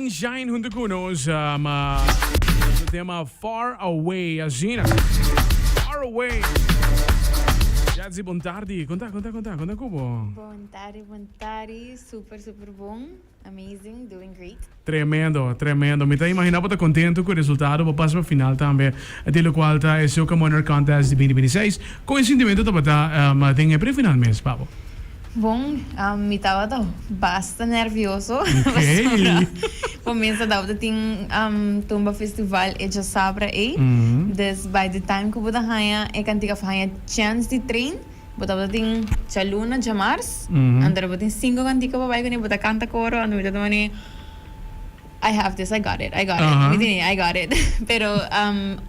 Shine hunto ku nos ma su tema Far Away asina. Far Away. Jadzi, bon tardi. Konta, konta, konta, konta ku bo. Bon tardi, bon tardi. Super, super bon. Amazing, doing great. Tremendo, tremendo. Mi ta imagina bo ta contento cu e resultado, bo pasa pa final tambe di locual ta e Soca Monarch Contest di binti binti seis. Con e sintimento tabata den e prefinal mes pa bo? Bon, mi tabata basta nervioso pasobra bo mes a tabata tin Tumba Festival e djasabra ei. Dus by the time cu bo ta haña e cantica of haña chance di train, Bo tabata tin djaluna, djamars, anto bo tin cinco cantica pa bai cune, bo ta canta coro, anto mi ta mane, I have this, I got it, I got it, mi tene, I got it. Pero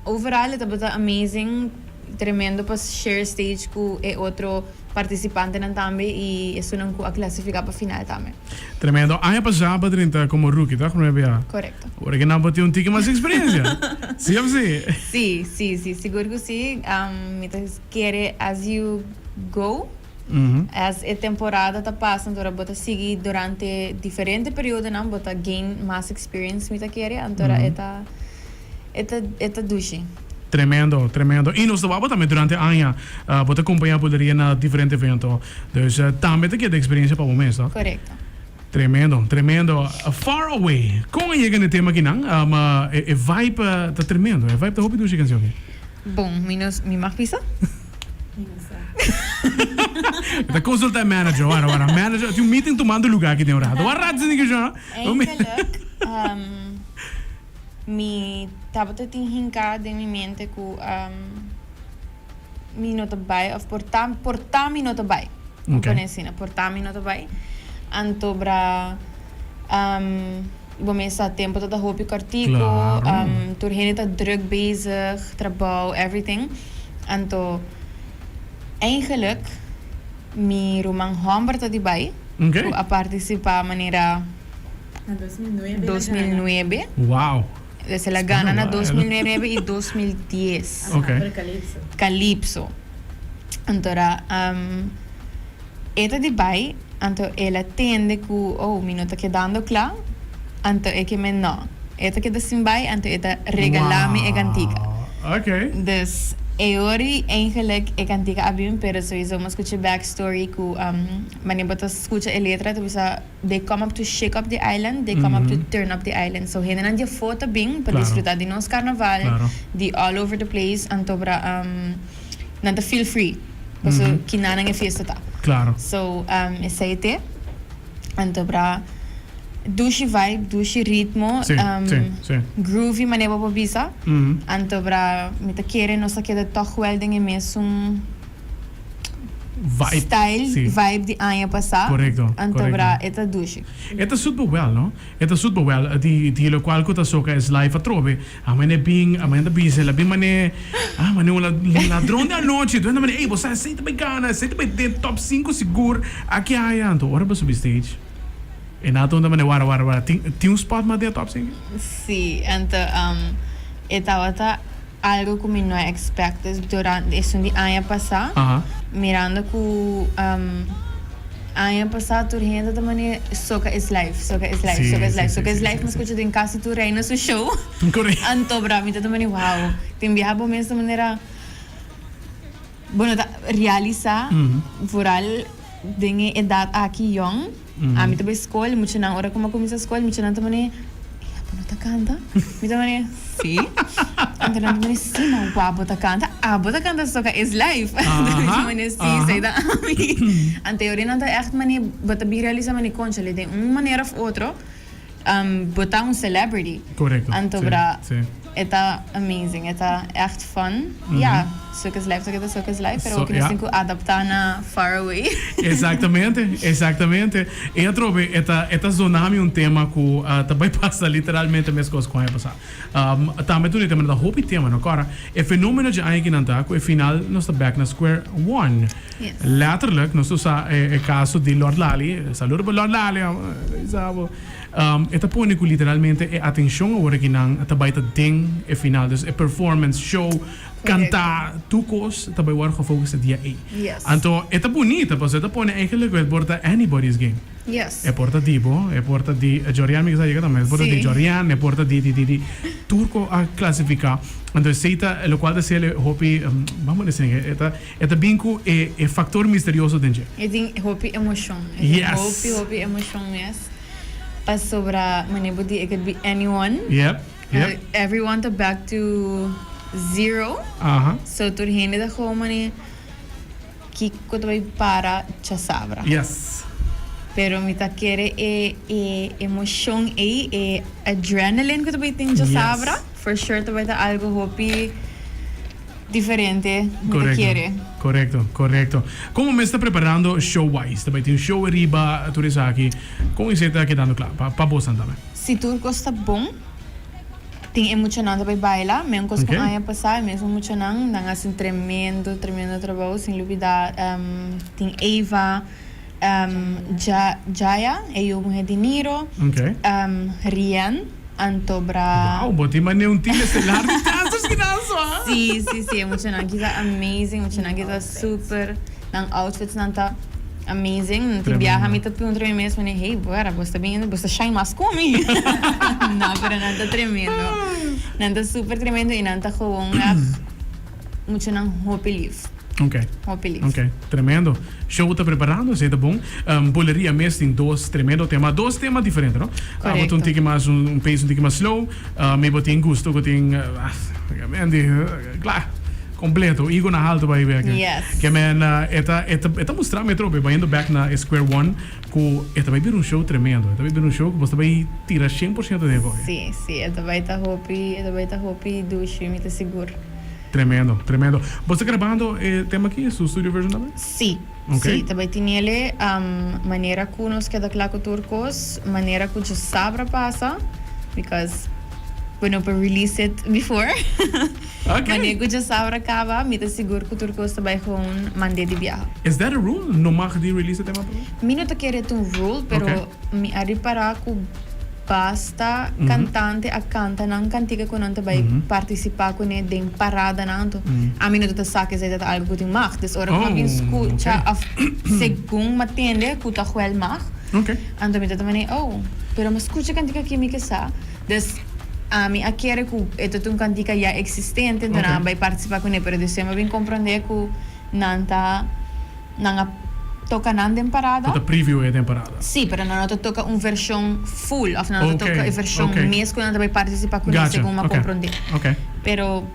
overall e tabata amazing, tremendo pa share stage cu e otro participantenan tambe y esunnan cu a clasifica pa final tambe. Tremendo. Aña pasa bo a drenta como rookie, toch? Primer bia. Correcto. Ora que nan bo tin un tiki mas experiencia. Si of si? Si, si, si, sigur cu si. Mi ta. Kere as you go, as e temporada ta pasa anto bo ta sigui durante diferente periodonan bo ta gain mas experience mi ta kere anto e ta e ta e ta dushi. Tremendo, tremendo. Y nos ta wak bo tambe durante aña bo ta compaña Buleria na diferente evento. Dus tambe ta keda experiencia pa bo mes, no? Correcto. Tremendo, tremendo. Far Away. Con a yega na e tema akinan? E vibe ta tremendo. E vibe ta hopi dushi e cancion aki. Bon, mi no, mi mag bisa? Mi no sa. Mi ta consulta e manager, wara, wara. Manager, tin un meeting tumando lugar aki den un rato. Wara rato sin di cu Eigenlijk, mi tabata tin hinca den mi mente cu mi no ta bai of por ta por ta mi no ta bai. Mi pone asina, por ta mi no ta bai. Anto bra bo mes sa tempo ta ta hopi kòrtiku, tur hende ta drùk bezig, trabou, everything. Anto eigenlijk mi ruman hòmber ta di bai ku a partisipá manera 2009. Wow. Dus el a gana na 2009 y 2010. Okay. Calypso. Calypso. Anto ra um, e ta di bai, anto el a tende ku, oh, mi no ta kedando kla, anto e ke men no. E ta keda sin bai, anto e ta regalá mi e kantika. Wow. Okay. Dus e ori eigenlijk e kantika a bin, pero sowieso mi a skucha e backstory ku um, wanneer bo ta skucha e letra ta bisa They come up to shake up the island, they come up to turn up the island. So hendenan di afó ta bin pa disfrutá di nos karnaval, di all over the place, anto bra nan ta feel free paso kinanan e fiesta ta. So esei te. Anto bra dushi vibe, dushi ritmo, groovy manera bo por bisa. Anto bra mi ta kere nos ta keda tòg wèl den e mesun. Vibe, Style, sí. vibe di aña pasá. Correcto, Anto correcto. bra e ta dushi. E ta suit bo wel, no? E ta suit bo wel. Di, di locual cu ta soca es live atrobe. A mane bin, a mane ta bisa, el a bin mane, ah, mane un ladron di anochi. Tur hende mane, ey, bo sa esey ta bay gana, esey ta bay den top cinco sigur. Aki aya. Anto ora bo subi stage, e nan ta unda mane, wara, wara, wara, tin, tin un spot mas den e top cinco? Sí, anto, e tabata. Algo cu mi no a expect es durante esun di aña pasa, mirando cu aña pasa tur hende ta mane soca is life, soca is life, soca is life, soca is life mi scucha den casi tur reina su show, anto bra mi ta ta mane wow, tin biaha bo mes ta manera bo no ta realisa vooral den e edad aki yong. Ami ta bai skol, muchanan ora ku mi a kuminsá skol, muchanan ta mane, E abo no ta kanta? Mi ta mane, Sí. Anto nan ta mane, Sí, ma wou bo ta kanta? Abo ta kanta Soca is Life. Anto mi ta mane, Sí, esei ta ami. Anto e ora nan ta ègt mane, bo ta bin realisá mane, Kónchale, den un manera òf otro, Bo ta un celebrity. Correcto. Anto bra e ta amazing, e ta echt fun. Ya, Soca is life ta keda Soca is life, pero oki nos tin cu adapta na far away. Exactamente, exactamente. E atrobe e ta e ta zona mi un tema cu ta bay pasa literalmente mescos cu aña pasa. Tambe tur e tema ta hopi tema no cora. E fenomeno dje aña kinan ta cu e final nos ta back na square one. Letterlijk, nos ta usa e caso di Lord Lali, saludo pa Lord Lali, sa bo. E ta pone cu literalmente e atencion awor aki nan ta bay ta den e final. Dus e performance, show, canta, tur cos ta bay worde gefocus e dia ey. Anto e ta bunita pasobra e ta pone eigenlijk cu het bor ta anybody's game. Yes. E por ta di bo, e por ta di Jorian, mi kisa yega tambe, e por ta di Jorian, e por ta di di di di tur ku a klasifiká. Anto esei ta lokual ta sele hopi, bamo a disi e ta e ta bin ku e e faktor misterioso den dje. E tin hopi emoshon. E tin hopi hopi emoshon mes pasobra manera bo di it could be anyone. Yep, yep. Everyone ta back to zero. So tur hende ta gewoon manera. Kiko ta bai para djasabra. Yes. Pero mi ta kere e e emocion ei, e adrenaline ku ta bai tin djasabra, for sure ta bai ta algo hopi diferente, mi ta kere. Korekto, korekto. Komo mes ta preparando show wise? Ta bai tin show ariba tur esaki. Kon esei ta kedando kla pa pa bosan tambe? Si tur kos ta bon. Tin e muchanan ta bai baila, menkos ku aña pasá e mesmo muchanan, nan hasi un tremendo, tremendo trabou, sin lubidá tin Eva, Jaya, e yu muhé di Niro, Rien, anto bra. Wow, bo tin manera un team estelar di dancers ki nan so, ah? Sí, sí, sí, e muchanan ki ta amazing, muchanan ki ta super. Nan outfits nan ta amazing. Nan tin biaha mi ta puntra mi mes mane, hey, buera, bo sta bin, bo sta shine mas ku mi. No, pero nan ta tremendo. Nan ta super tremendo i nan ta gewoon echt muchanan hopi lief. Ok. Hopi lief. Ok, tremendo. Show ta preparando, esei ta bon. Buleria mes tin dos tremendo tema, dos tema diferente, no? Correcto. Bo ta un tiki mas, un pace un tiki mas slow. Mi bo tin gusto ku tin, Andy, kla. Completo, Igo na halto bai bek. Yes. Ke men e ta e ta e ta mustra mi atrobe bayendo bek na e square one ku e ta bai bira un show tremendo. E ta bai bira un show ku bos ta bai tira 100% den e kohe. Sí, sí, e ta bai ta hopi, e ta bai ta hopi dushi, mi ta sigur. Tremendo, tremendo. Bos ta grabando e tema aki, su studio version tambe? Sí, Ok. sí, ta bai tinele manera ku nos keda kla ku tur kos, manera ku djasabra pasa, because we no por release it before. Ok. Wanneer ku djasabra kaba, mi ta sigur ku tur kos ta bai gewoon mand'é di biaha. Is that a rule? No mag di release e tema promé? Mi no ta kere ta un rule, pero Ok. mi a ripará ku basta kantante a kanta nan kantika ku nan ta bai partisipá kuné den paradanan. Anto ami no ta ta sa ku esei ta ta algu ku tin mag. Dus ora ku mi a bin Oh, skucha ok. òf segun mi a tende ku ta huel mag, Ok. anto mi ta ta manera, oh, pero mi a skucha e kantika aki mi ke sa. Dus ami a kere ku e ta un kantika ya eksistente, enton nan a bai partisipá kuné, pero despues mi a bin komprondé ku nan ta nan a toka nan den parada. Bo ta preview e den parada. Sí, pero nan no ta toka un vershon full òf nan no ta toka e vershon mes ku nan ta bai partisipá kuné, segun mi a komprondé. Pero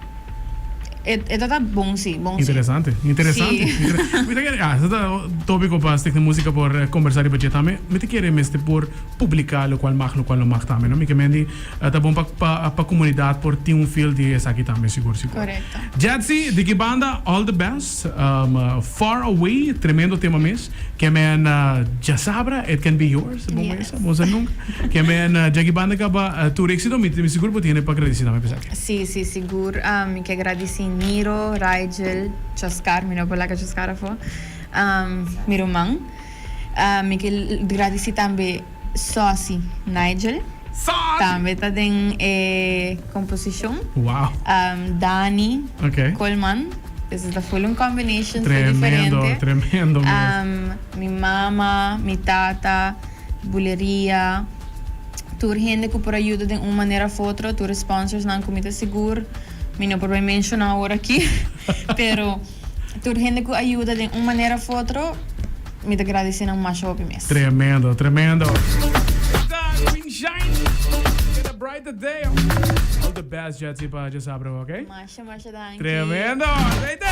e ta ta bon sí, bon sí. Interesante, interesante. Sí. Mi ta kere, ah, esei ta tópiko pa Stichting Músika por kombersá riba dje tambe. Mi ta kere mester por. Publica locual mag locual no mag tambe no mi ke mendi ta bon pa pa pa comunidad por tin un feel di esaki tambe sigur sigur. Correcto. Jetzy di ki banda all the best far away tremendo tema mes ke men djasabra it can be yours bon Yes. mesa bo sa nunca ke men djaki banda caba tur exito mi mi sigur bo tiene pa agradeci tambe p'esaki. Si si sigur mi ke agradeci Niro, Rigel, Chascar mi no por laga Chascar afo mi ruman. Mi ke gradisí tambe Sosy Nigel. Sosy! Tambe ta den e komposishon. Wow. Dani Ok. Coleman. Esei ta full un combination so Tremendo, diferente. tremendo mes. Mi mama, mi tata, Buleria, tur hende ku por a yuda den un manera of otro, tur e sponsorsnan ku mi ta sigur mi no por bai menshoná awor aki, pero. Tur hende ku a yuda den un manera of otro, mi ta gradisé nan masha hopi mes. Tremendo, tremendo. Esta Queen Shine in a brighter day. All the best, Jetzy, pa djasabra, ok? Masha, masha danki. Tremendo. Reite!